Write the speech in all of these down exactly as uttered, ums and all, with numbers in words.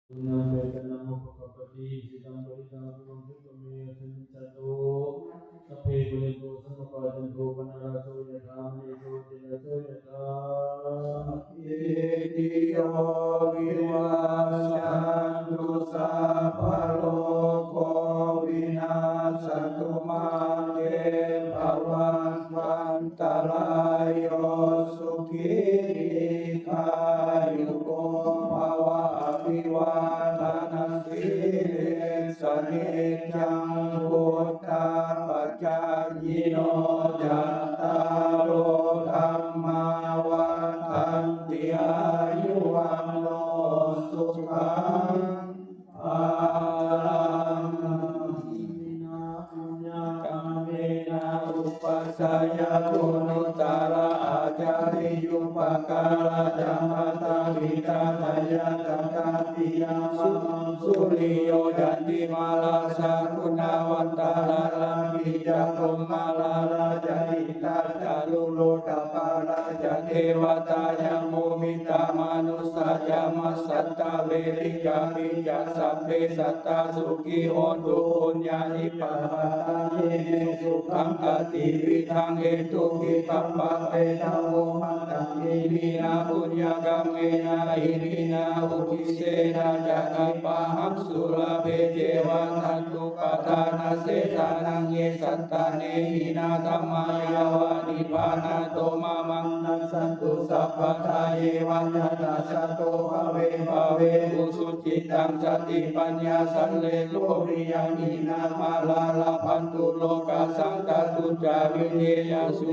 Puññaṃ petānaṃ upakappati. Icchitaṃ patthitaṃ tumhaṃ khippameva samijjhatu. Sabbe pūrentu saṅkappā cando paṇṇaraso yathā maṇi jotiraso yathā. Sabbītiyo vivajjantu sabbarogo vinassatu mā te bhavatvantarāyo sukhī dīghāyuko bhava. Abhivādanasīlissa niccaṃ vuḍḍhāpacāyino cattāro dhammā vaḍḍhanti āyu vaṇṇo sukhaṃ balaṃ. Iminā puññakammena upajjhāyā guṇuttarā ācariyūpakārā ca mātā pitā ca ñātakā piyā mamaṃ suriyo candimā rājā guṇavantā narāpi ca brahmamārā ca indā ca ruddhakālā ca devatā yamo mittā manussā ca majjhattā verikāpi ca sabbe sattā sukhī hontu puññāni pakatāni me sukhaṃ atthi vidaṃ hetuhi pabbā petāvo mataṃ. Iminā puññakammena iminā uddissena ca khippāhaṃ sulabhe ceva taṇhupādānachedanaṃ ye santāne hīnā dhammā yāva nibbānato mamaṃ nassantu sabbadā yeva yattha jāto bhave bhave ujucittaṃ satipaññā sallekho viriyamhinā mārā labhantu mokkhassantātū ca viriyasu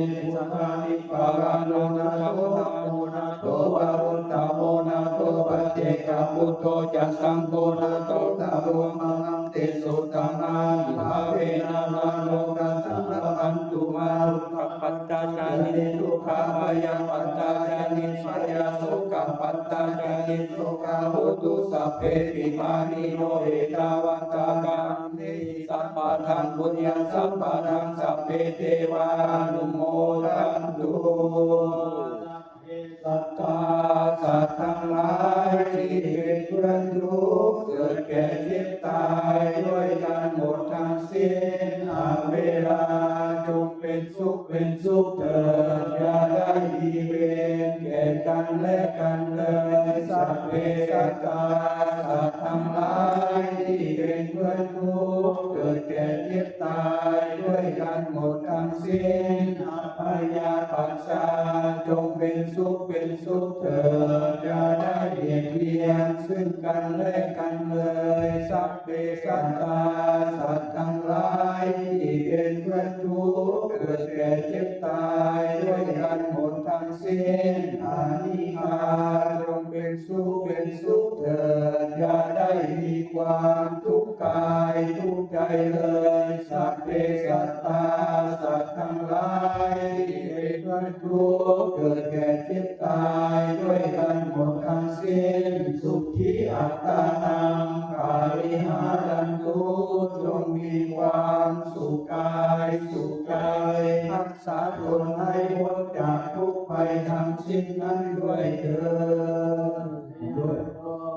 pālano nātho dhammo nātho varuttamo nātho paccekabuddho ca saṅgho nāthottaro mamaṃ tesottamānubhāvena mārokāsaṃ labhantu mā dukkhappattā ca niddukkhā bhayappattā ca nibbhayā sokappattā ca nissokā hontu sabbepi pāṇino. Ettāvatā ca amhehi sambhataṃ puññasampadaṃ sabbe devānumodantu. สัตว์ทั้งหลายที่เป็นเพื่อนทุกข์เกิดแก่เจ็บตายด้วยกันหมดทั้งสิ้น อเวรา จงเป็นสุขเป็นสุขเถิด อย่าได้มีเวรแก่กันและกันเลย สัพเพสัตตา สัตว์ทั้งหลายที่เป็นเพื่อนทุกข์เกิดแก่เจ็บตายด้วยกันหมดทั้งสิ้น อัพพยาปัชชา จงเป็นสุขเป็นสุขเถิด อย่าได้เบียดเบียนซึ่งกันและกันเลย สัพเพสัตตา สัตว์ทั้งหลายที่เป็นเพื่อนทุกข์เกิดแก่เจ็บตายด้วยกันหมดทั้งสิ้น อนิฆา จงเป็นสุขเป็นสุขเถิด อย่าได้มีความทุกข์กายทุกข์ใจเลย สัพเพสัตตา สัตว์ทั้งหลายที่เป็นเพื่อนทุกข์เกิดแก่เจ็บตายด้วยกันหมดทั้งสิ้น สุขีอัตตานัง ปะริหารันตุ จงมีความสุขกายสุขใจ รักษาตนให้พ้นจากทุกข์ภัยทั้งสิ้นนั้นด้วยเถิด Yo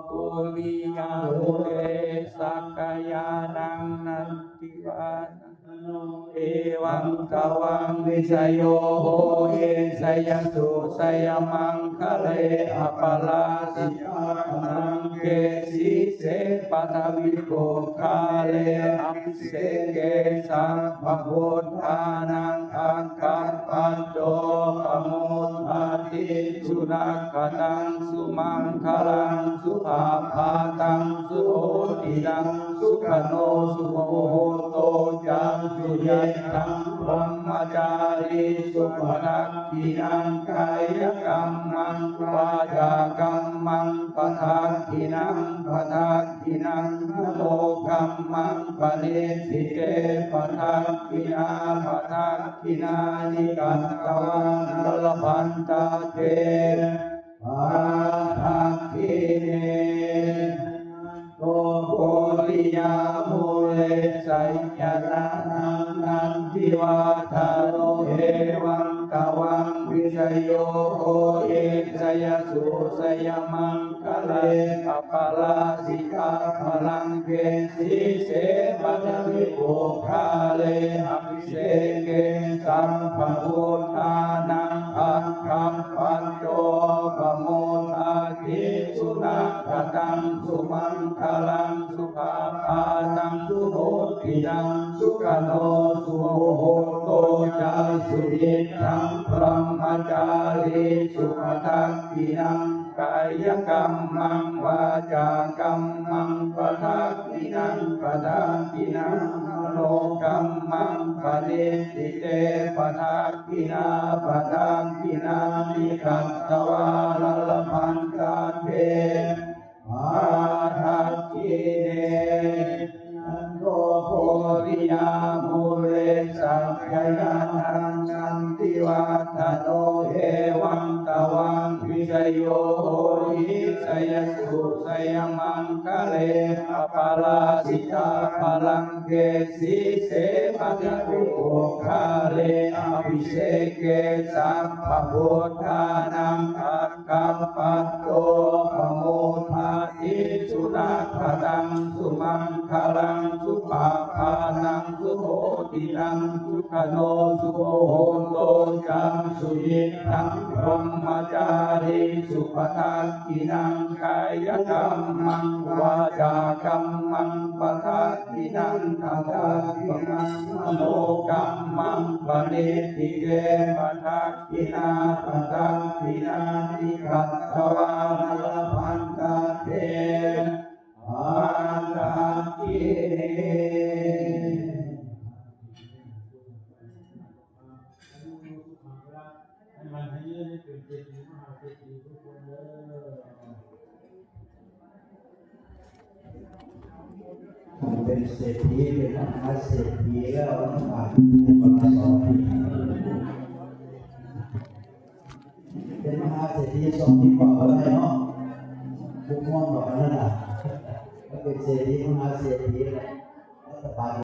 puriyaṃ mudhe sakyānaṃ nandivaḍḍhano, evaṃ tvaṃ vijayo hohi jayassu jayamaṅgale, aparājitapallaṅke sīse paṭhavipokkhare, abhiseke sabbabuddhānaṃ aggappatto pamodati. Sunakkhattaṃ sumaṅgalaṃ supabhātaṃ suhuṭṭhitaṃ, sukhaṇo sumuhutto ca suyiṭṭhaṃ brahmacārisu, padakkhiṇaṃ kāyakammaṃ vācākammaṃ padakkhiṇaṃ, padakkhiṇaṃ manokammaṃ paṇidhī te padakkhiṇā, padakkhiṇāni katvāna labhantatthe padakkhiṇe. Bodhiyā mūle sakyānaṃ nandivaḍḍhano, evaṃ tvaṃ vijayo hohi jayassu jayamaṅgale, aparājita Pāṇibhāge sīse paṭhavipokkhare abhiseke sabbabuddhānaṃ aggappatto pamodati. Sunakkhattaṃ sumaṅgalaṃ supabhātaṃ suhuṭṭhitaṃ sukhaṇo sumuhutto ca suyiṭṭhaṃ brahmacārisu. Padakkhiṇaṃ kāyakammaṃ vācākammaṃ padakkhiṇaṃ padakkhiṇaṃ manokammaṃ paṇidhī te padakkhiṇā. Padakkhiṇāni katvāna labhantatthe padakkhiṇe. Jayanto bodhiyā mūle sakyānaṃ nandivaḍḍhano evaṃ tvaṃ vijayo hohi jayassu jayamaṅgale. Aparājitapallaṅke sīse paṭhavipokkhare abhiseke sabbabuddhānaṃ aggappatto pamodati. Sunakkhattaṃ sumaṅgalaṃ supabhātaṃ suhuṭṭhitaṃ sukhaṇo sumuhutto ca suyiṭṭhaṃ brahmacārisu. Padakkhiṇaṃ kāyakammaṃ vācākammaṃ padakkhiṇaṃ padakkhiṇaṃ manokammaṃ paṇidhī te padakkhiṇā. Padakkhiṇāni katvāna labhantatthe padakkhiṇe. ให้มันให้เยอะให้เป็นเศรษฐีมหาเศรษฐีทุกคนเด้อ เป็นเศรษฐีเป็นมหาเศรษฐีแล้วมันบาปประมาณสองปี เป็นมหาเศรษฐีสองปีกว่าก็ได้เนาะ พวกม่วงบอกกันนั่นน่ะ ก็เป็นเศรษฐีมหาเศรษฐีแหละ รัฐบาล